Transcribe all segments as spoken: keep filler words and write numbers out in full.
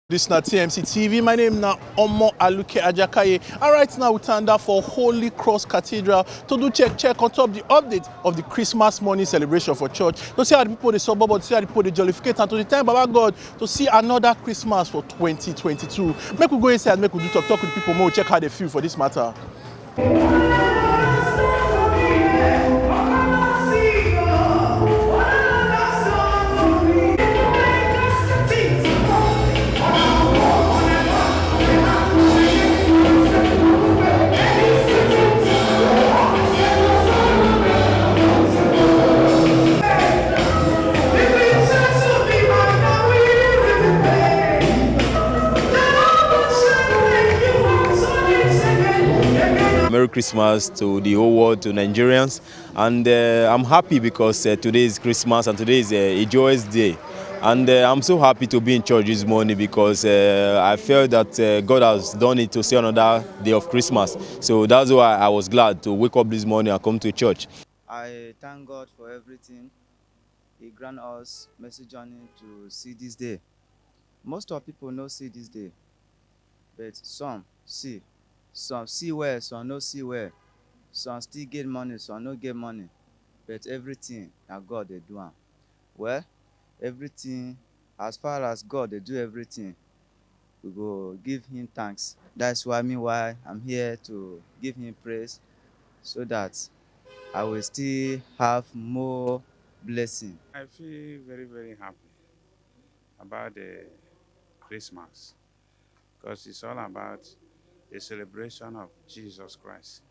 This na T M C T V. My name na Omo Aluke Ajakaye. And right now we tanda for Holy Cross Cathedral to do check check on top the update of the Christmas morning celebration for church. To see how the people dey suburb, to see how the people dey jollificate, and to dey thank Baba God to see another Christmas for twenty twenty-two. Make we go inside, make we do talk talk with people, make we check how they feel for this matter. Merry Christmas to the whole world, to Nigerians. And uh, I'm happy because uh, today is Christmas and today is uh, a joyous day. And uh, I'm so happy to be in church this morning because uh, I felt that uh, God has done it to see another day of Christmas. So that's why I was glad to wake up this morning and come to church. I thank God for everything. He grant us mercy journey to see this day. Most of people no see this day, but some see. Some see well, some no see well. Some still get money, some no get money. But everything na God dey do am. Well, everything, as far as God dey do everything, we go give him thanks. That's why meanwhile I'm here to give him praise so that I will still have more blessing. I feel very, very happy about the Christmas because it's all about the celebration of Jesus Christ.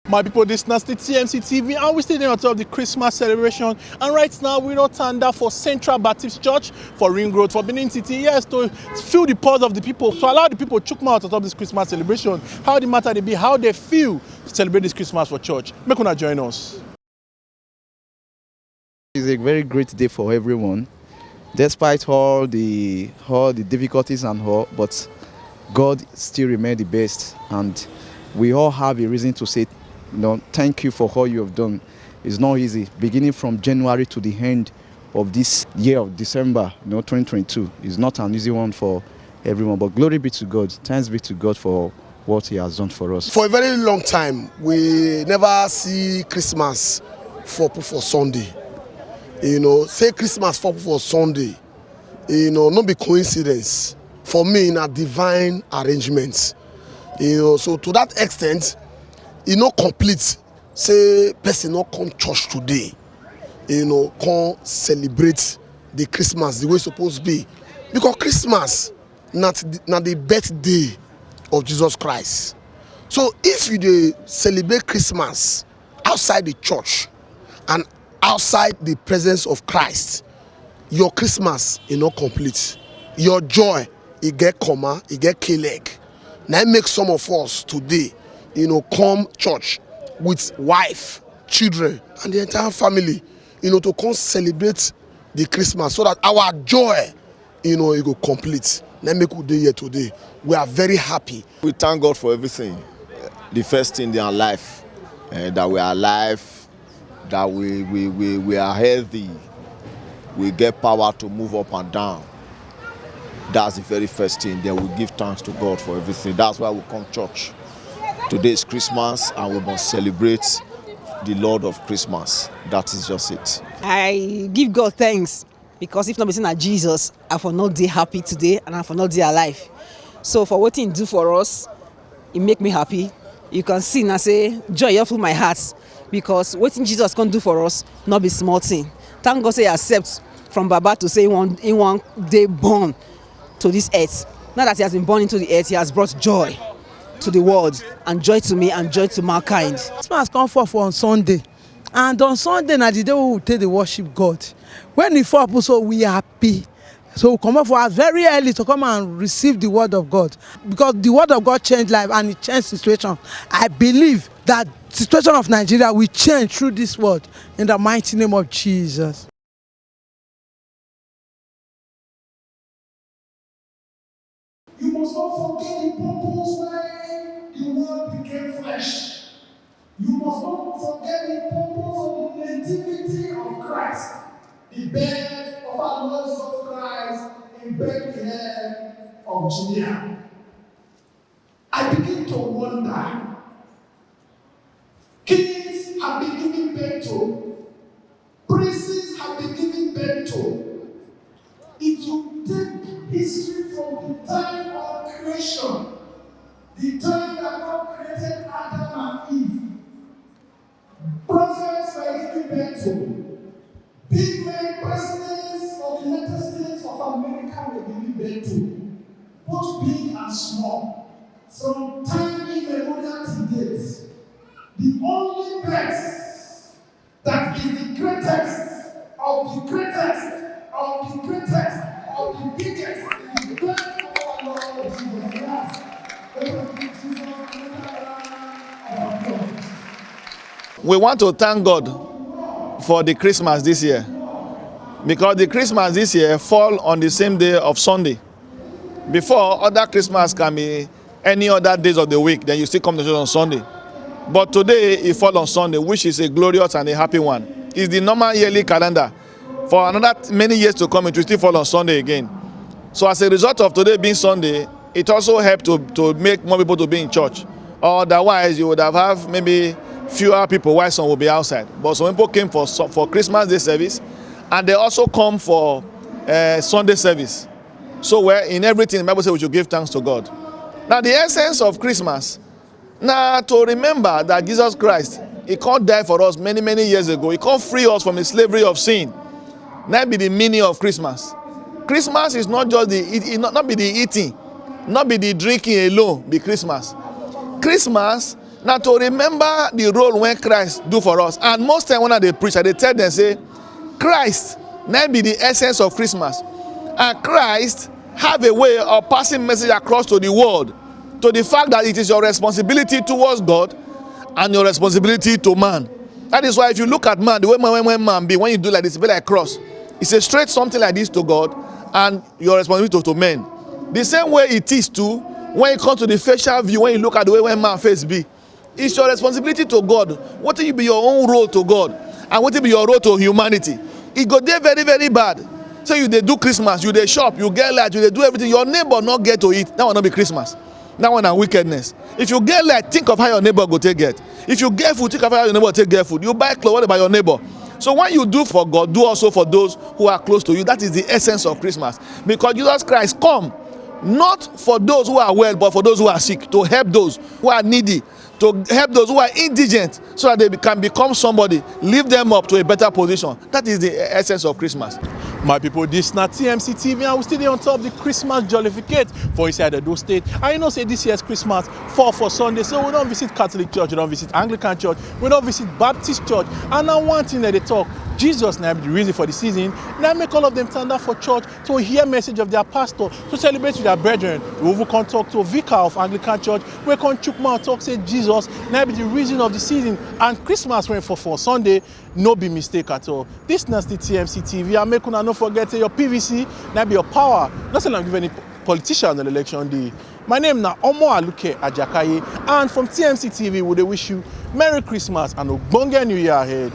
My people, this na still T M C T V and we still dey on top of the Christmas celebration, and right now we don tanda for Central Baptist Church for Ring Road for Benin City, yes, to feel the pulse of the people, to allow the people chook mouth on top of this Christmas celebration, how the matter dey be, how they feel to celebrate this Christmas for church. Make una join us. It's a very great day for everyone, despite all the all the difficulties and all. But God still remains the best, and we all have a reason to say, you know, thank you for all you have done. It's not easy. Beginning from January to the end of this year of December, you know, twenty twenty-two, is not an easy one for everyone. But glory be to God. Thanks be to God for what He has done for us. For a very long time, we never see Christmas for for Sunday. You know, say Christmas for for Sunday, you know, no be coincidence. For me, na divine arrangement. You know, so to that extent, e no complete say person no come church today, you know, come celebrate the Christmas the way e suppose be, because Christmas na the, na the birthday of Jesus Christ. So if you dey celebrate Christmas outside the church and outside the presence of Christ, your Christmas e no complete. Your joy e get comma, e get K leg. Na im make some of us today, you know, come church with wife, children, and the entire family, you know, to come celebrate the Christmas so that our joy, you know, e go complete. Na im make we dey here today. We are very happy. We thank God for everything. The first thing, they are alive, eh, that we are alive, that we, we, we, we are healthy, we get power to move up and down. That's the very first thing. Then we give thanks to God for everything. That's why we come church. Today is Christmas and we must celebrate the Lord of Christmas. That is just it. I give God thanks because if not be say na Jesus, I for not dey happy today and I for not dey alive. So for wetin He do for us, e make me happy. You can see na say joy just full my heart because wetin Jesus come do for us no be small thing. Thank God say He accept from Baba to say He wan He wan dey born to this earth. Now that He has been born into the earth, He has brought joy to the world and joy to me and joy to mankind. Christmas come fall for on Sunday, and on Sunday na the day wey we take dey worship God. When e fall happen so, we happy. So we comot for house very early to come and receive the word of God, because the word of God change life and e change situation. I believe that situation of Nigeria will change through this word in the mighty name of Jesus. You must not forget the purpose why the word became flesh. You must not forget the purpose of the name. Nativity of Christ, the birth of our Lord Jesus Christ in Bethlehem of Judea. I begin to wonder. Kings have been given birth to, princes have been given birth to. If you take history from the time of creation, the time that God created Adam and Eve, prophets were given birth to. Big men, presidents of the United States of America were given birth to. Both big and small. From time immemorial to date, the only birth that is the greatest of the greatest of the greatest of the biggest is the birth of our Lord Jesus Christ. Let us give Jesus another round of applause. We want to thank God for the Christmas this year, because the Christmas this year fall on the same day of Sunday. Before, other Christmas can be any other days of the week, then you still come to church on Sunday. But today, it fall on Sunday, which is a glorious and a happy one. It's the normal yearly calendar. For another many years to come, it will still fall on Sunday again. So as a result of today being Sunday, it also helped to, to make more people to be in church. Otherwise, you would have, have maybe fewer people while some will be outside. But some people came for, for Christmas Day service, and they also come for uh, Sunday service. So, well, in everything, the Bible says we should give thanks to God. Now, the essence of Christmas, now to remember that Jesus Christ, he can't die for us many, many years ago. He can't free us from the slavery of sin. That be the meaning of Christmas. Christmas is not just the, it, it not, not be the eating, not be the drinking alone, be Christmas. Christmas, now to remember the role when Christ do for us. And most time when I dey preach, I dey tell them, say, Christ, now be the essence of Christmas. And Christ have a way of passing message across to the world, to the fact that it is your responsibility towards God and your responsibility to man. That is why if you look at man, the way man, when, when man be, when you do like this, it be like cross. It's a straight something like this to God and your responsibility to, to men. The same way it is too, when it comes to the facial view, when you look at the way when man face be, it's your responsibility to God. What will be your own role to God? And what will be your role to humanity? It go there very, very bad. So you they do Christmas, you they shop, you get light, you they do everything. Your neighbor not get to eat. That will not be Christmas. That one na wickedness. If you get light, think of how your neighbor go take get. If you get food, think of how your neighbor take get food. You buy clothes, what about your neighbor? So when you do for God, do also for those who are close to you. That is the essence of Christmas. Because Jesus Christ come not for those who are well, but for those who are sick, to help those who are needy, to help those who are indigent, so that they can become somebody, lift them up to a better position. That is the essence of Christmas. My people, this na T M C T V, and we still dey on top the Christmas jollificate for inside Edo State. And you know say this year's Christmas fall for Sunday, so we don't visit Catholic Church, we don't visit Anglican Church, we don't visit Baptist Church. And now one thing that they talk, Jesus na be the reason for the season. Now make all of them stand up for church to hear message of their pastor, to celebrate with their brethren. We even come talk to vicar of Anglican Church, we come chook mouth talk say Jesus na be the reason of the season, and Christmas when for for Sunday no be mistake at all. This na still T M C T V, and make una no forget say your P V C na be your power. No say na give any politician on election day. My name na Omo Aluke Ajakaye, and from T M C T V we dey wish you Merry Christmas and Ogbonge New Year ahead.